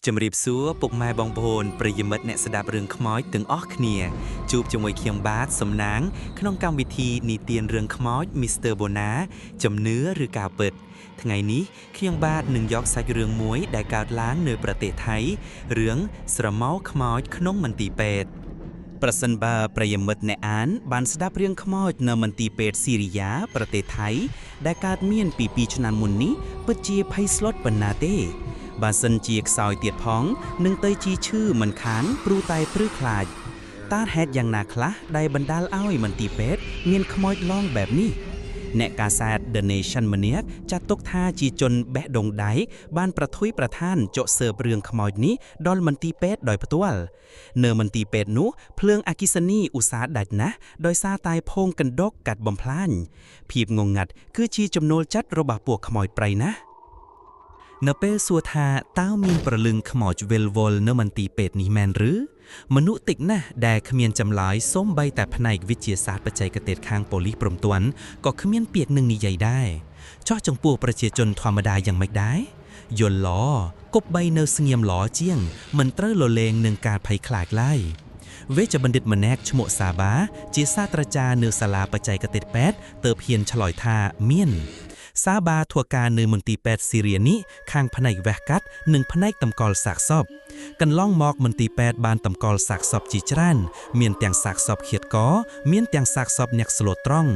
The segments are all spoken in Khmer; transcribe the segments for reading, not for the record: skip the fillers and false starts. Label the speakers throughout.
Speaker 1: ជំរាបសួរពុកម៉ែបងប្អូនប្រិយមិត្តអ្នកស្ដាប់រឿងខ្មោចទាំងអស់គ្នាជួបជាមួយខ្ញុំបាទសំណាងក្នុងកម្មវិធីនិទានរឿងខ្មោច Mr. Bona ជំនឿឬការពិតថ្ងៃនេះខ្ញុំបាទនឹងយកសាច់រឿងមួយដែលកើតឡើងនៅប្រទេសថៃរឿងស្រមោលខ្មោចក្នុងមន្ទីរពេទ្យប្រសិនបើប្រិយមិត្តអ្នកអានបានស្ដាប់រឿងខ្មោចនៅមន្ទីរពេទ្យស៊ីរីយ៉ាប្រទេសថៃដែលកើតមានពី2ឆ្នាំមុននេះពិតជាភ័យស្លុតប៉ុណ្ណាទេ បើសិនជាខ្សោយទៀតផងនឹងទៅជាឈឺមិនខានព្រោះតែព្រឺខ្លាចតើហេតុយ៉ាងណាខ្លះដែលបណ្ដាលឲ្យមន្ទីរពេទ្យមានខ្មោចឡងបែបនេះអ្នកកាសែត The Nation ម្នាក់ចាត់ទុកថាជាជនបេះដូងដៃបានប្រថុយប្រឋានចុះស៊ើបរឿងខ្មោចនេះដល់មន្ទីរពេទ្យដោយផ្ទាល់នៅមន្ទីរពេទ្យនោះភ្លើងអគ្គិសនីឧស្សាហ៍ដាច់ណាស់ដោយសារតែភោងកណ្ដុកកាត់បំផ្លាញភាពងងងាត់គឺជាចំណូលចិត្តរបស់ពួកខ្មោចប្រៃណាស់ នៅពេលសួរថាតើមានប្រលឹងខ្មោចវិលវល់នៅមន្ទីរពេទ្យនេះមែនឬមនុស្សតិចណាស់ដែលគ្មានចម្លើយសូម្បីតែផ្នែកវិទ្យាសាស្ត្របច្ចេកទេសខាងប៉ូលីសព្រំទាន់ក៏គ្មានពាក្យនឹងនិយាយដែរចោះចំពោះប្រជាជនធម្មតាយ៉ាងម៉េចដែរយល់ល្អគប្បីនៅស្ងៀមល្អជាងមិនត្រូវលលេងនឹងការភ័យខ្លាចឡើយវេជ្ជបណ្ឌិតម្នាក់ឈ្មោះសាបាជាសាស្ត្រាចារ្យនៅសាលាបច្ចេកទេសពេទ្យទើបហ៊ានឆ្លើយថាមាន សាបាធ្វើការនៅមន្ទីរពេទ្យស៊ីរីនេះខាងផ្នែកវះកាត់និងផ្នែកតម្កល់សាកសពកន្លងមកមន្ទីរពេទ្យបានតម្កល់សាកសពជាច្រើនមានទាំងសាកសពឃាតករមានទាំងសាកសពអ្នកស្លូតត្រង់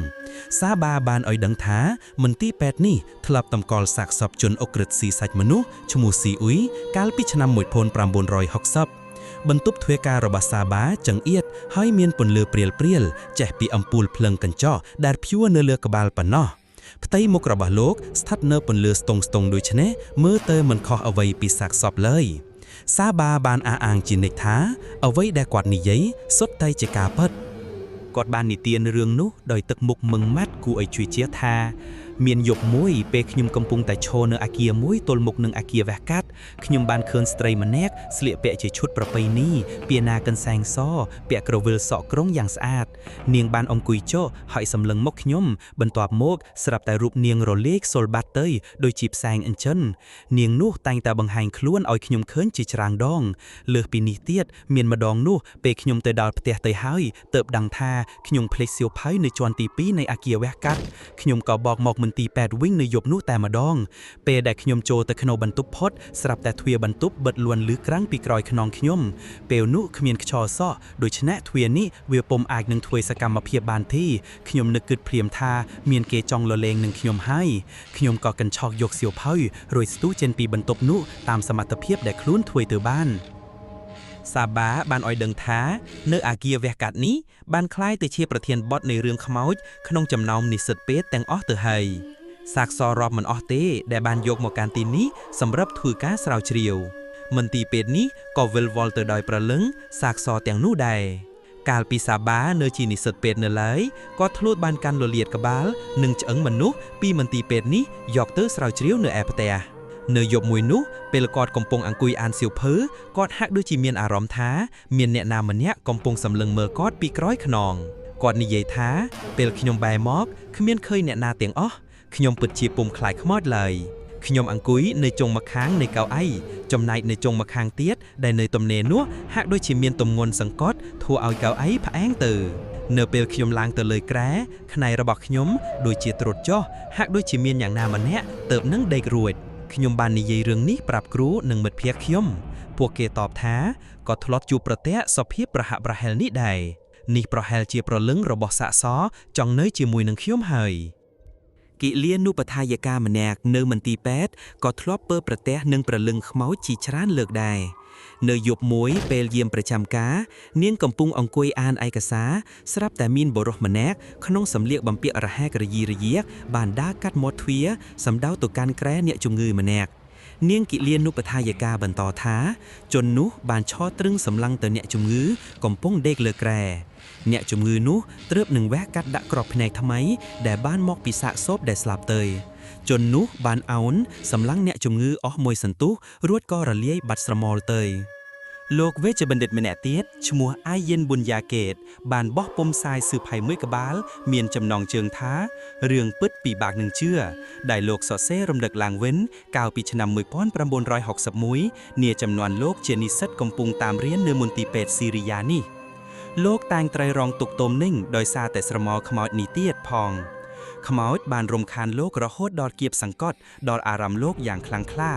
Speaker 1: សាបាបានឲ្យដឹងថាមន្ទីរពេទ្យនេះធ្លាប់តម្កល់សាកសពជនអុក្រិតស៊ីសាច់មនុស្សឈ្មោះស៊ីអ៊ុយកាលពីឆ្នាំ1960បន្ទប់ធ្វើការរបស់សាបាចង្អៀតហើយមានពន្លឺព្រាលៗចេះពីអំពូលភ្លើងកញ្ចក់ដែលព្យួរនៅលើក្បាលប៉ុណ្ណោះ ផ្ទៃមុខរបស់លោកស្ថិតនៅពន្លឺស្ទង់ស្ទង់ដូចនេះមើលទៅមិនខុសអ្វីពីសាកសពឡើយសាបាបានអះអាងជានិច្ចថាអ្វីដែលគាត់និយាយសុទ្ធតែជាការពិតគាត់បាននិទានរឿងនោះដោយទឹកមុខមឹងម៉ាត់គួរឲ្យជឿជាក់ថាមានយប់មួយពេលខ្ញុំកំពុងតែឈរនៅអាគារមួយទល់មុខនឹងអាគារវះកាត់ខ្ញុំបានឃើញស្ត្រីម្នាក់ស្លៀកពាក់ជាឈុតប្រពៃណីពាណាកន្សែងសពាក់ក្រវិលសក់ក្រុងយ៉ាងស្អាតនាងបានអង្គុយចុះហើយសម្លឹងមកខ្ញុំបន្ទាប់មកស្រាប់តែរូបនាងរលាយសូលបាត់ទៅដូចជាផ្សែងអញ្ចឹងនាងនោះតែងតែបង្ហាញខ្លួនឲ្យខ្ញុំឃើញជាច្រើនដងលើសពីនេះទៀតមានម្ដងនោះពេលខ្ញុំទៅដល់ផ្ទះទៅហើយទើបដឹងថាខ្ញុំភ្លេចសៀវភៅនៅជាន់ទី2នៃអាគារវះកាត់ខ្ញុំក៏បកមកមន្ទីរពេទ្យវិញនៅយប់នោះតែម្ដងពេលដែលខ្ញុំចូលទៅក្នុងបន្ទប់ផុតស្រាប់តែទ្វារបន្ទប់បិទលួនលឺក្រាំងពីក្រោយខ្នងខ្ញុំពេលនោះគ្មានខ្យល់សោះដូច្នេះទ្វារនេះវាពុំអាចនឹងធ្វើសកម្មភាពបានទេខ្ញុំនឹកគិតភ្លាមថាមានគេចង់លលេងនឹងខ្ញុំហើយខ្ញុំក៏កញ្ឆក់យកសៀវភៅរួចស្ទុះចេញពីបន្ទប់នោះតាមសមត្ថភាពដែលខ្លួនធ្វើទៅបាន សាបាបានឲ្យដឹងថានៅអាគារវះកាត់នេះបានคล้ายទៅជាប្រធានបទនៃរឿងខ្មោចក្នុងចំណោមនិស្សិតពេទ្យទាំងអស់ទៅហើយសាកសររាប់មិនអស់ទេដែលបានយកមកកាន់ទីនេះសម្រាប់ធ្វើការស្រាវជ្រាវមន្ទីរពេទ្យនេះក៏វិលវល់ទៅដោយប្រលឹងសាកសទាំងនោះដែរកាលពីសាបានៅជានិស្សិតពេទ្យនៅឡើយគាត់ធ្លួតបានកាន់លលាដក្បាលនិងឆ្អឹងមនុស្សពីមន្ទីរពេទ្យនេះយកទៅស្រាវជ្រាវនៅឯផ្ទះនៅយប់មួយនោះពេលគាត់កំពុងអង្គុយអានសៀវភៅគាត់ហាក់ដូចជាមានអារម្មណ៍ថាមានអ្នកណាម្នាក់កំពុងសម្លឹងមើលគាត់ពីក្រោយខ្នងគាត់និយាយថាពេលខ្ញុំបែរមកគ្មានឃើញអ្នកណាទាំងអស់ខ្ញុំពិតជាពុំខ្លាចខ្មោចឡើយខ្ញុំអង្គុយនៅចុងម្ខាងនៃកៅអីចំណែកនៅចុងម្ខាងទៀតដែលនៅទំនេរនោះហាក់ដូចជាមានទម្ងន់សង្កត់ធ្វើឲ្យកៅអីផ្អែងទៅនៅពេលខ្ញុំឡើងទៅលើគ្រែខ្នែរបស់ខ្ញុំដូចជាត្រុតចុះហាក់ដូចជាមានយ៉ាងណាម្នាក់ទៅនឹងដេករួចខ្ញុំបាននិយាយរឿងនេះប្រាប់គ្រូនិងមិត្តភក្តិខ្ញុំពួកគេតបថាក៏ធ្លាប់ជួបប្រទះសភាពប្រហាក់ប្រហែលនេះដែរនេះប្រហែលជាប្រលឹងរបស់សាកសចង់នៅជាមួយនឹងខ្ញុំហើយគិលានុបដ្ឋាយិកាម្នាក់នៅមន្ទីរពេទ្យក៏ធ្លាប់ពើប្រទះនឹងប្រលឹងខ្មោចជាច្រើនលើកដែរនៅយប់មួយពេលយាមប្រចាំការនាងកំពុងអង្គុយអានឯកសារស្រាប់តែមានបុរសម្នាក់ក្នុងសម្លៀកបំពាក់រហែករយីរយាកបានដើរកាត់មាត់ទ្វារសម្ដៅទៅកាន់គ្រែអ្នកជំងឺម្នាក់នាងគិលានុបដ្ឋាយិកាបន្តថាជននោះបានឈរទ្រឹងសម្លឹងទៅអ្នកជំងឺកំពុងដេកលើគ្រែអ្នកជំងឺនោះទ្រើបនឹងវះកាត់ដាក់ក្របភ្នែកថ្មីដែលបានមកពីសាកសពដែលស្លាប់ទៅជននោះបានអោនសម្លឹងអ្នកជំងឺអស់មួយសន្ទុះរួចក៏រលាយបាត់ស្រមោលទៅ លោកវេជ្ជបណ្ឌិតម្នាក់ទៀតឈ្មោះអាយិនប៊ុនយ៉ាកេតបានបោះពុម្ពផ្សាយសៀវភៅមួយក្បាល មានចំណងជើងថារឿងពិតពិបាកនឹងជឿដែលលោកសរសេររំលឹកឡើងវិញកាលពីឆ្នាំ1961នាចំនួនលោកជានិស្សិតកំពុងតាមរៀននៅមន្ទីរពេទ្យស៊ីរីយ៉ានេះលោកតែងត្រូវរងទុក្ខទោមនឹងដោយសារតែស្រមោលខ្មោចនេះទៀតផងខ្មោចបានរំខានលោករហូតដល់គៀបសង្កត់ដល់អារម្មណ៍លោកយ៉ាងខ្លាំងក្លា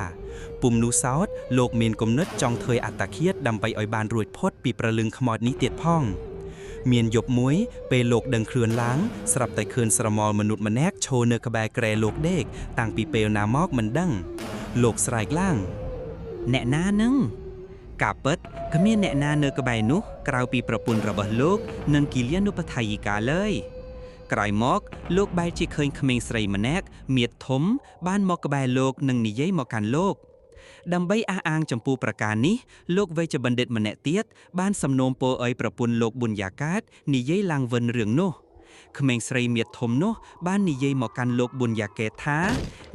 Speaker 1: ពុំនោះសោតលោកមានគំនិតចង់ធ្វើអត្តឃាតដើម្បីឲ្យបានរួចផុតពីប្រលឹងខ្មោចនេះទៀតផងមានយប់មួយពេលលោកដឹងខ្លួនឡើងស្រាប់តែឃើញស្រមោលមនុស្សម្នាក់ឈរនៅក្បែរគ្រែលោកដេកតាំងពីពេលណាមកមិនដឹងលោកស្រែកឡើង
Speaker 2: អ្នកណានឹងការពិតគ្មានអ្នកណានៅក្បែរនោះក្រៅពីប្រពន្ធរបស់លោក និងគិលានុបដ្ឋាយិកាឡើយក្រោយមក លោកបែរជាឃើញក្មេងស្រីម្នាក់មៀតធំ បានមកក្បែរលោកនិងនិយាយមកកាន់លោក ដើម្បីអះអាងចំពោះប្រការនេះលោកវេជ្ជបណ្ឌិតម្នាក់ទៀតបានសំណូមពរឲ្យប្រពន្ធលោកប៊ុនយ៉ាកាតនិយាយឡើងវិញរឿងនោះក្មេងស្រីមៀតធំនោះបាននិយាយមកកាន់លោកប៊ុនយ៉ាកេតថា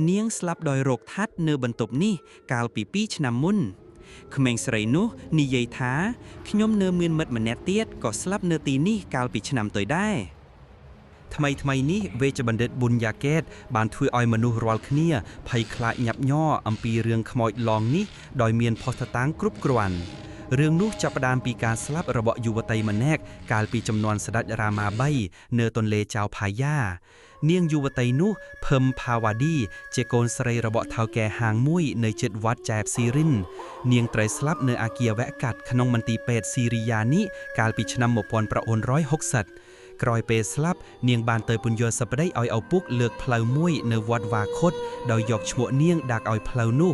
Speaker 2: នាងស្លាប់ដោយរោគធាត់នៅបន្ទប់នេះកាលពី2ឆ្នាំមុនក្មេងស្រីនោះនិយាយថាខ្ញុំនៅមានមិត្តម្នាក់ទៀតក៏ស្លាប់នៅទីនេះកាលពីឆ្នាំទៅដែរ
Speaker 1: ថ្មីថ្មីនេះវេជ្ជបណ្ឌិតប៊ុនយ៉ាកេតបានធ្វើឲ្យមនុស្សរាល់គ្នាភ័យខ្លាចញាប់ញ័រអំពីរឿងខ្មោចឡងនេះដោយមានភស្តុតាងគ្រប់គ្រាន់រឿងនោះចាប់ផ្ដើមពីការស្លាប់របស់យុវតីម្នាក់កាលពីចំនួនស្ដេចរាមា3នៅទន្លេចៅផាយានាងយុវតីនោះភឹមផាវ៉ាឌីជាកូនស្រីរបស់ថៅកែហាងមួយនៅជិតវត្តចែបស៊ីរិននាងត្រូវស្លាប់នៅអាគារវកាត់ក្នុងមន្ទីរពេទ្យស៊ីរីយ៉ានេះកាលពីឆ្នាំ1960ក្រោយពេលស្លាប់នាងបានទៅពន្យល់សប្តីឲ្យឪពុកលើកផ្លូវមួយនៅវត្តវ៉ាខុតដោយយកឈ្មោះនាងដាក់ឲ្យផ្លូវនោះ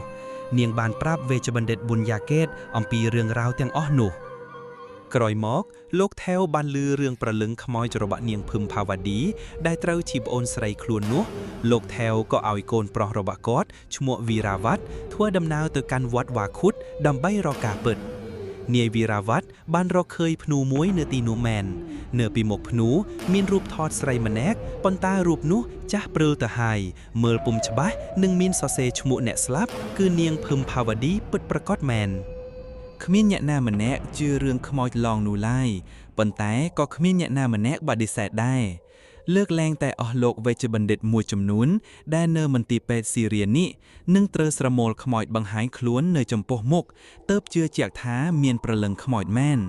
Speaker 1: នាងបានប្រាប់វេជ្ជបណ្ឌិតប៊ុនយ៉ាកេតអំពីរឿងរ៉ាវទាំងអស់នោះក្រោយមកលោកថេវបានលឺរឿងប្រលឹងខ្មោចរបស់នាងភឹមផាវ៉ាឌីដែលត្រូវជាប្អូនស្រីខ្លួននោះលោកថេវក៏ឲ្យកូនប្រុសរបស់គាត់ឈ្មោះវីរ៉ាវ៉ាត់ធ្វើដំណើរទៅកាន់វត្តវ៉ាខុតដើម្បីរកការពិតនាយវីរ៉ាវ៉ាត់បានរកឃើញភ្នូមួយនៅទីនោះមែននៅពីមុខភ្នូមានរូបថតស្រីម្នាក់ប៉ុន្តែរូបនោះចាស់ព្រើលទៅហើយមើលពុំច្បាស់និងមានសរសេរឈ្មោះអ្នកស្លាប់គឺនាងភឹមផាវ៉ាឌីពិតប្រាកដមែន
Speaker 2: គ្មានអ្នកណាម្នាក់ជឿរឿងខ្មោចឡងនោះឡើយប៉ុន្តែក៏គ្មានអ្នកណាម្នាក់បដិសេធដែរលើកលែងតែអស់លោកវេជ្ជបណ្ឌិតមួយចំនួនដែលនៅមន្ទីរពេទ្យស៊ីរៀនេះនឹងត្រូវស្រមោលខ្មោចបង្ហាញខ្លួននៅចំពោះមុខទើបជឿជាក់ថាមានព្រលឹងខ្មោចមែន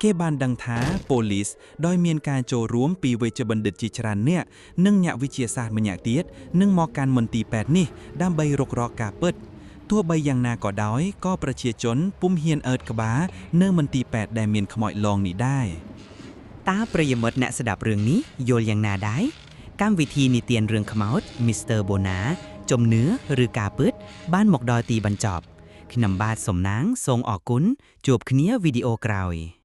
Speaker 2: គេបានដឹងថាប៉ូលីសដោយមានការចូលរួមពីវេជ្ជបណ្ឌិតជាច្រើនអ្នកនិងអ្នកវិទ្យាសាស្ត្រម្នាក់ទៀតនឹងមកកាន់មន្ទីរពេទ្យនេះដើម្បីរុករកការពិតទោះបីយ៉ាងណាក៏ដោយក៏ប្រជាជនពុំហ៊ានអើតក្បាលនៅមន្ទីរពេទ្យដែលមានខ្មោចឡងនេះដែរ
Speaker 3: តើប្រិយមិត្តអ្នកស្ដាប់រឿងនេះយល់យ៉ាងណាដែរកម្មវិធីនិទានរឿងខ្មោច Mr. Bona ជំនឿឬការពិតបានមកដល់ទីបញ្ចប់ខ្ញុំបាទសំណាងសូមអរគុណជួបគ្នាវីដេអូក្រោយ។